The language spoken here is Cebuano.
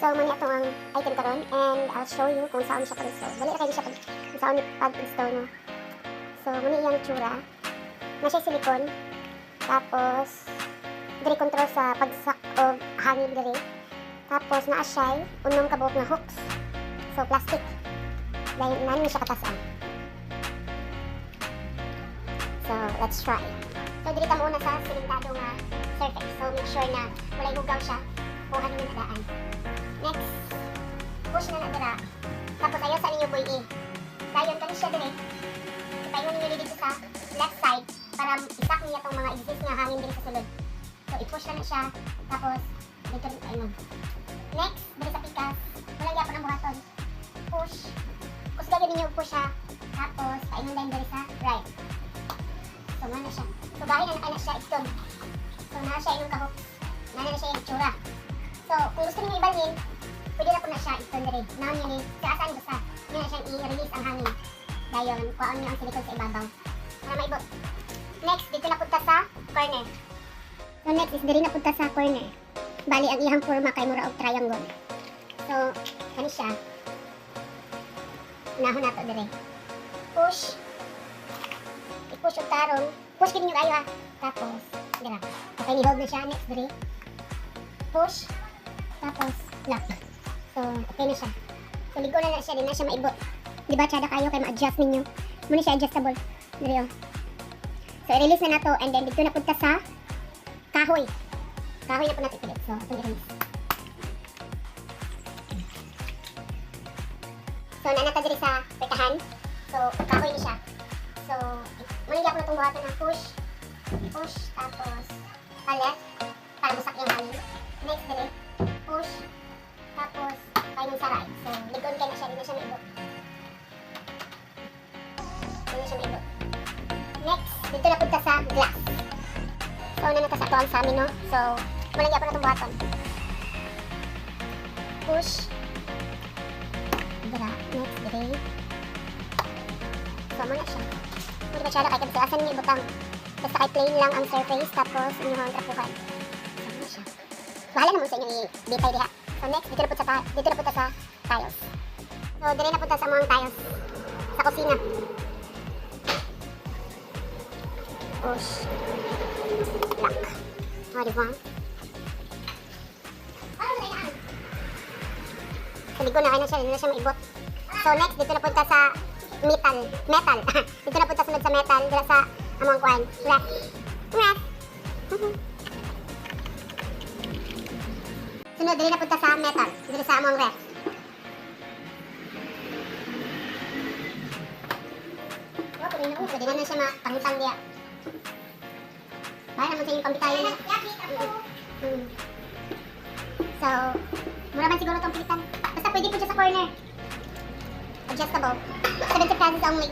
So, mao ni ato ang item karon and I'll show you kung unsaon siya pag-install. Dali ra kaayo siya pag unsaon pag-install, no. So, mao ni iyang tsura. Naa siya silicone. Tapos, diri control sa pag-suck og hangin diri. Tapos, naa siya unom ka buok nga hooks. So, plastic. Dahil nani siya katasan. So, let's try. So, diri ta muna sa simentado nga surface. So, make sure na walay hugaw siya. Kuha ninyo na daan. Next, push na na dira. Tapos, ayaw sa ninyo buy. Dayon, kani siya diri. Ipaingon ninyo dito sa left side para i-suck niya tong mga exist nga hangin diri sa sulod. So, i-push na na siya. Tapos, dito rin paingon. Next, diri sa pikas. Wala gyapon ang buhaton. Push. Kusga gyud ninyo push ha. Tapos, paingon din diri sa right. So, mao na siya. So, gahi na na siya iton. So, naa siya inyong ka-hooks. Naa na siya yung itsura. So, kung gusto niyo ibalhin, pwede na po na siya iton diri. Naon niya ni, sa asan basta. Niya na siyang i-release ang hangin. Dayon, kuhaon niyo ang silicone sa ibabaw para maibot. Next, dito na punta sa corner. So, next is diri na punta sa corner. Bali, ang iyang forma kay mura og triangle. So, kani siya. Unahon nato diri. Push. I-push og tarong. Push gyud ninyo kayo ha. Tapos, dira. Okay, ni-hold na siya. Next, diri. Push. Tapos, lock. So, okay na siya. So, ligo na na siya. Di na siya maibot. Di ba, tsada kayo kay ma-adjust ninyo. Mao na siya adjustable. Diri oh. So, i-release na nato and then dito na punta sa kahoy. Kahoy na po natin ipilit. So, atong i-release. So, naa na ta diri sa pekahan. So, kahoy ni siya. So, mao na gyapon atong buhaton na push, push, tapos pa left para mo-suck yung hangin. Next, diri, push, tapos paingon sa right. So, ligon kay na siya, di na siya maibot. Di na siya maibot. Next, dito na punta sa glass. So, naa na ta sa atoang sa amin, no? So, mao na gyapon atong buhaton. Push. Dira. Next, diri. So, mao na siya. Hindi ba siya kay kasi asa ninyo ibutang. Basta kay plain lang ang surface, tapos inyong ang trapuhan. So, mao na siya. Bahala naman sa inyong i-bitay diha. So, next, dito na punta sa tiles. So, diri na punta sa mga tiles. Sa kusina. Push. Lock. O, di ba? Ano na yan? So, ligo na kayo na siya, hindi na siya maibot. So, next, dito na punta sa metal. Metal. Dito na punta sunod sa metal. Dito sa among kuan. Left. Left. Sunod, dito na punta sa metal. Dito sa among ref. Oh, pwede na, oh, pwede na na siya mapangutang diya. Bahala naman sa inyong pambitayon na. So, mura man siguro itong pilitan. Basta pwede po siya sa corner. Adjustable. 70 pesos only.